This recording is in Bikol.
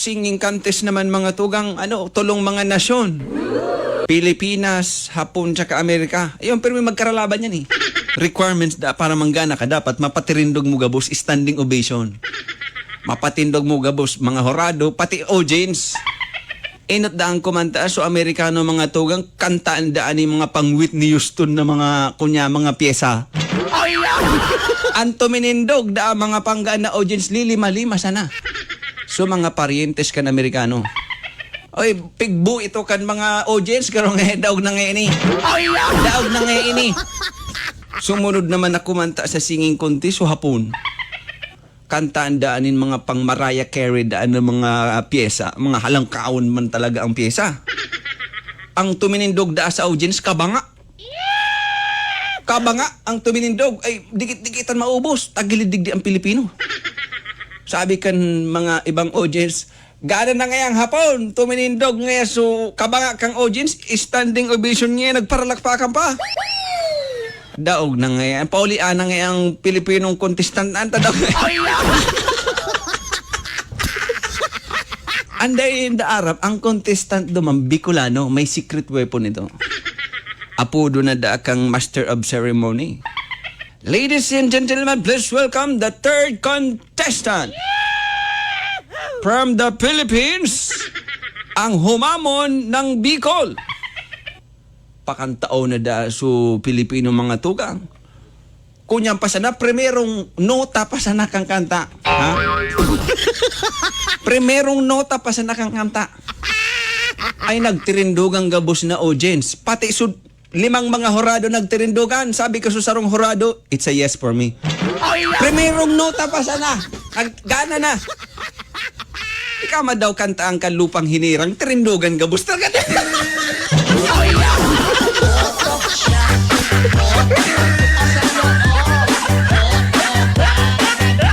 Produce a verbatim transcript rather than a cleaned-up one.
Singing contest naman, mga tugang, ano, tulong mga nasyon. Pilipinas, Hapon, tsaka Amerika. Ayun, pero may magkaralaban yan eh. Requirements da para manggana ka, dapat mapatirindog mo gabos, standing ovation. Mapatindog mo gabos, mga horado, pati audience. Inot da ang kumanta, so Amerikano, mga tugang, kantaan da ani mga pang Whitney Houston na mga, kunya, mga pyesa. Ang tuminindog da mga panggaan na audience, lilima-lima sana. So, mga paryentes kan Amerikano. Oy, pigbo ito kan mga audience, karong nga daog na nga ini. Daog na nga ini. Sumunod naman na kumanta sa singing contest, so Hapon. Kantaan daan nin mga pang Mariah Carey daan ng mga pyesa, mga halangkaon man talaga ang pyesa. Ang tuminindog da sa audience, kabanga. Kabanga ang tuminindog. Ay, dikit-dikitan maubos. Tagilid digdi ang Pilipino. Sabi kan mga ibang audience, "Gana na ngayang Hapon, tuminindog ngaya so kabanga kang audience, standing ovation ngaya, nagparalakpakan pa." Daog na ngaya. Paulian na ngaya ang Pilipinong contestant. Anta daw. Anday in the Arab, ang contestant duman, Bicolano, may secret weapon ito. Apodo na da kang Master of Ceremony. Ladies and gentlemen, please welcome the third contestant from the Philippines, ang humamon ng Bicol. Pakantao na da su Pilipino mga tugang. Kunyan pa sana, primerong nota pa sana kang kanta. Ha? Primerong nota pa sana kang kanta. Ay, nagtirindugang gabos na audience. Pati sud limang mga horado nagtirindugan. Sabi ko sa sarong horado, "It's a yes for me." Primerong nota pa sana. Naggana na. Ikaw madaw kanta ang kalupang hinirang, tirindugan gabos talaga.